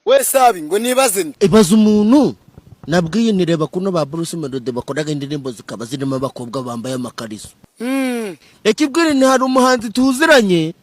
We sabi, ngo nibaze nde? Ibaza umuntu nabwiye nireba kuno ba Bruce Melody bakoraga indirimbo zikaba zirimo abakobwa bambaye amakariso. Ekibwire ni hari umuhanzi tuziranye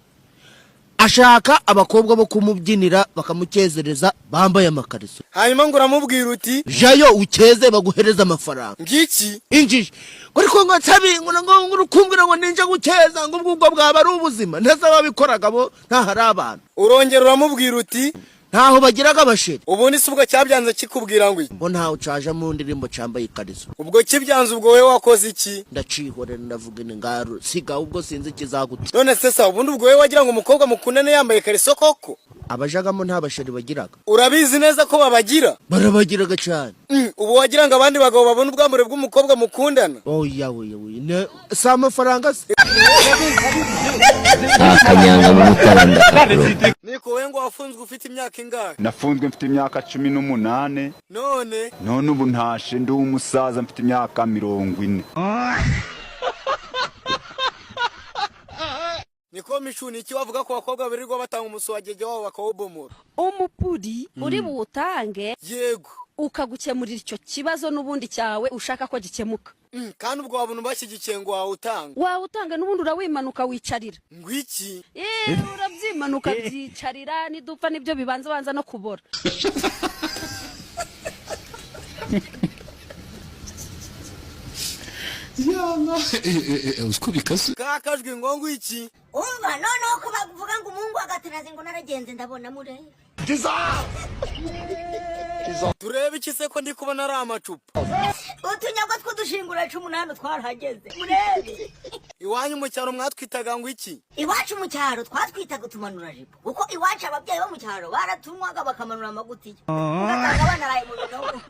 ashaka abakobwa bo kumubyinira bakamukezereza bambaye amakariso. Hanyuma ngo uramubwira uti: "Jayo ukeze baguhereza amafaranga." Ngiki? Injiji ngo ariko ngo nsabi ngo urukumbwira ngo ninje gukeza, ngo ubwo bwaba ari ubuzima ndetse ababikoraga bo ntahari abantu. Urongera uramubwira uti: Ntaho bagiraga abasheri. Ubundi si ubwo cyabyanze kikubwira ngo iki? Ngo ntawe ucaje mu ndirimbo cambaye ikariso. Ubwo kibyanze, ubwo wowe wakoze iki? Ndacihorera, ndavuga ni ngaru siga, ubwo sinzi ikizaguta. None se sa, ubundi ubwo wowe wagira ngo umukobwa mukundane yambaye ikariso koko? Abajagamo nta basheri bagiraga. Urabizi neza ko babagira? Barabagiraga cyane. Ubu wagira ngo abandi bagabo babone ubwambure bw'umukobwa mukundana? Oya, oya, oya, si amafaranga se? Akanyanga mu mutara ndakakuroga. Niko wowe, ngo wafunzwe ufite imyaka ingahe? Nafunzwe mfite imyaka 18. None? None ubu ntashe ndi umusaza, mfite imyaka 40. Niko Mishu, ni iki wavuga ku bakobwa birirwa batanga umusuwagege wabo bakawubomora? Umupuri uri buwutange ukagukemurira icyo kibazo n'ubundi cyawe ushaka ko gikemuka. Kandi ubwo wabona ubashyigikiye ngo wawutanga? Wawutanga n'ubundi urawimanuka wicarira. Ngo iki? Urabyimanuka byicarira, nidupfa nibyo bibanza banza no kubora. Uziko bikaze. Kakajwi ngo iki? Umva noneho ko bavuga ngo umuhungu agatanazi, ngo naragenze ndabona murebe. Turebe iki se ko ndi kubona ari amacupa? Utunyagwa tw'udushingura 18 twarahageze, murebe. Iwanyu mu cyaro mwatwitaga ngo iki? Iwacu mu cyaro twatwitaga utumanurajipo, kuko iwacu ababyeyi bo mu cyaro baratunywaga bakamanura amagutiya, ugasanga abana baraye mu binogo.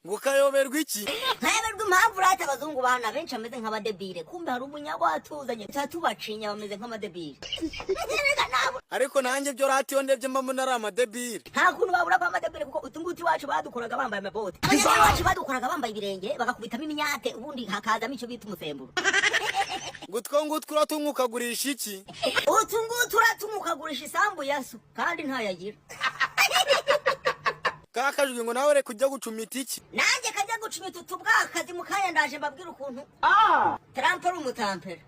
Ngo ukayoberwa iki? Nkayoberwa impamvu urata abazungu bana benshi bameze nk'abadebire, kumbe hari umunyagwa watuzanye tuba tubacinya bameze nk'amadebire. Reka ntabwo. Ariko nanjye byo rati iyo ndebye mba mbona ari amadebire. Nta kuntu babura kwa amadebire, kuko utu ngutu iwacu badukoraga bambaye amabote, abanyarwanda iwacu badukoraga bambaye ibirenge, bagakubitamo imyate, ubundi hakazamo icyo bita umusemburo. Ngo utwo ngutwo uratunywa ukagurisha iki? Utu ngutu uratunywa ukagurisha isambu ya so kandi ntayagira. Kakajwi, ngo nawe reka ujya gucumita iki? Nanjye kajya gucumita utu bwakazi mu kanya, ndaje mbabwire ukuntu Trump ari umutampera.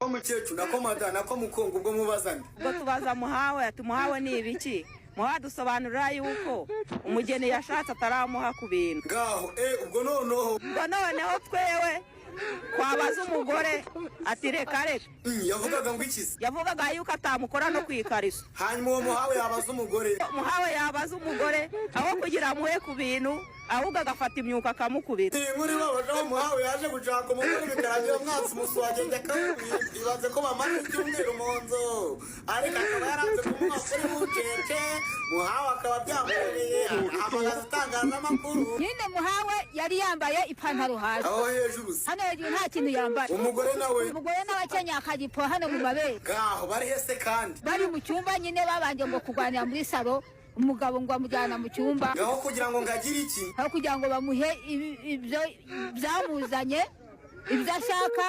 Mukecuru, nako mada, nako mukungu, ubwo mubazane. Ubwo tubaza muhawe ati: "Muhawe ni ibiki?" Muhawe dusobanurira yuko umugeni yashatse ataramuha ku bintu. Ngaho ubwo noneho. Ubwo noneho twewe twabaza umugore ati: "Reka reka." Yavugaga ngo iki se? Yavugaga yuko atamukora no ku ikariso. Hanyuma uwo muhawe yabaza umugore? Muhawe yabaza umugore, aho kugira amuhe ku bintu, ahubwo agafata imyuka akamukubita. Iyi nkuru ibabaje, aho muhawe yaje gushaka umugore bikarangira umwansi umusuwagenge akamubwira, ibaze ko bamaze icyumweru mu nzu, ariko akaba yaranze kumuha kuri bucece. Muhawe akaba byamubereye ahamagaza itangazamakuru. Nyine muhawe yari yambaye ipantaro hasi. Aho hejuru se? Hano hejuru nta kintu yambaye. Umugore nawe? Umugore nawe akenyeye akajipo hano mu mabere. Ngaho bari hese kandi? Bari mu cyumba nyine, babanje ngo kurwanira muri salo, umugabo ngo amujyana mu cyumba. Ngaho kugira ngo ngagire iki? Aho kugira ngo bamuhe ibyo byamuzanye, ibyo ashaka,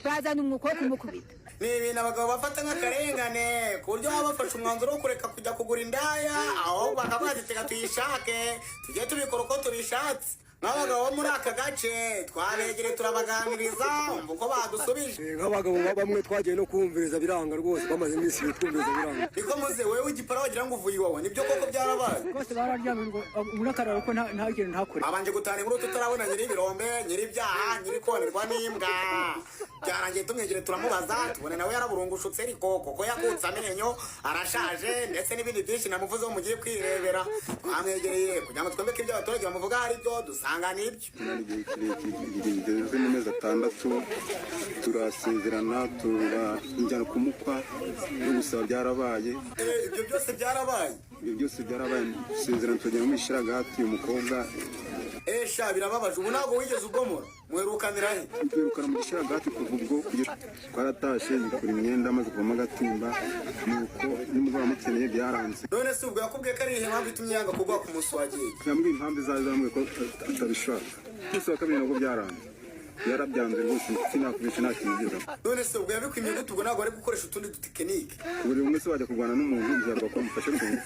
bazana umwuka wo kumukubita. Ni ibintu abagabo bafata nk'akarengane, ku buryo baba bafashe umwanzuro wo kureka kujya kugura indaya, ahubwo bakavuga ati: "Teka tuyishake tujye tubikora uko tubishatse." Nk'abagabo bo muri aka gace twabegereye, turabaganiriza, umva uko badusubije. Nk'abagabo bamwe twagiye no kumviriza biranga rwose, bamaze iminsi ibiri twumviriza biranga. Niko muze, wewe igipara wagira ngo uvuye iwawe, nibyo koko byarabaye? Rwose bararyamye ngo umuntu akarara ko nta kintu ntakore. Abanje gutana inkuru tutarabona nyiri ibirombe, nyiri ibyaha, nyiri konerwa n'imbwa. Byarangiye tumwegere turamubaza, tubona nawe yaraburungushutse, ariko koko yakutse amenyo, arashaje, ndetse n'ibindi byinshi namuvuzeho mugiye kwirebera. Twamwegereye kugira ngo twumve ko ibyo abaturage bamuvuga ari byo, dusanga nibyo. Igihe kirekire kigeze mu mezi 6, turasezerana, turajyana kumukwa no gusaba byarabaye. Ibyo byose byarabaye? Ibyo byose byarabaye, gusezerana turagenda mu isharagati umukobwa. Esha, birababaje. Ubu ntabwo wigeze ugomora, muherukanira he? Twirukana mu gisharagati kuva ubwo kugera twaratashe, yikura imyenda amaze kuvamo agatimba, nuko nimugoroba amukeneye byaranze. None se ubwo yakubwiye ko ari iyihe mpamvu itumye yanga kuguha ku munsi wagiye? Yambwiye impamvu izaza, yambwiye ko atabishaka. Umunsi wa kabiri nabwo byaranze. Yarabyanze rwose, sinakubesha, nta kintu ugezamo. None se ubwo yabikwimye gute? Ubwo ntabwo ari gukoresha utundi dutekinike? Buri umwe se wajya kurwana n'umuntu, ntiyavuga ko amufashe ku ngufu.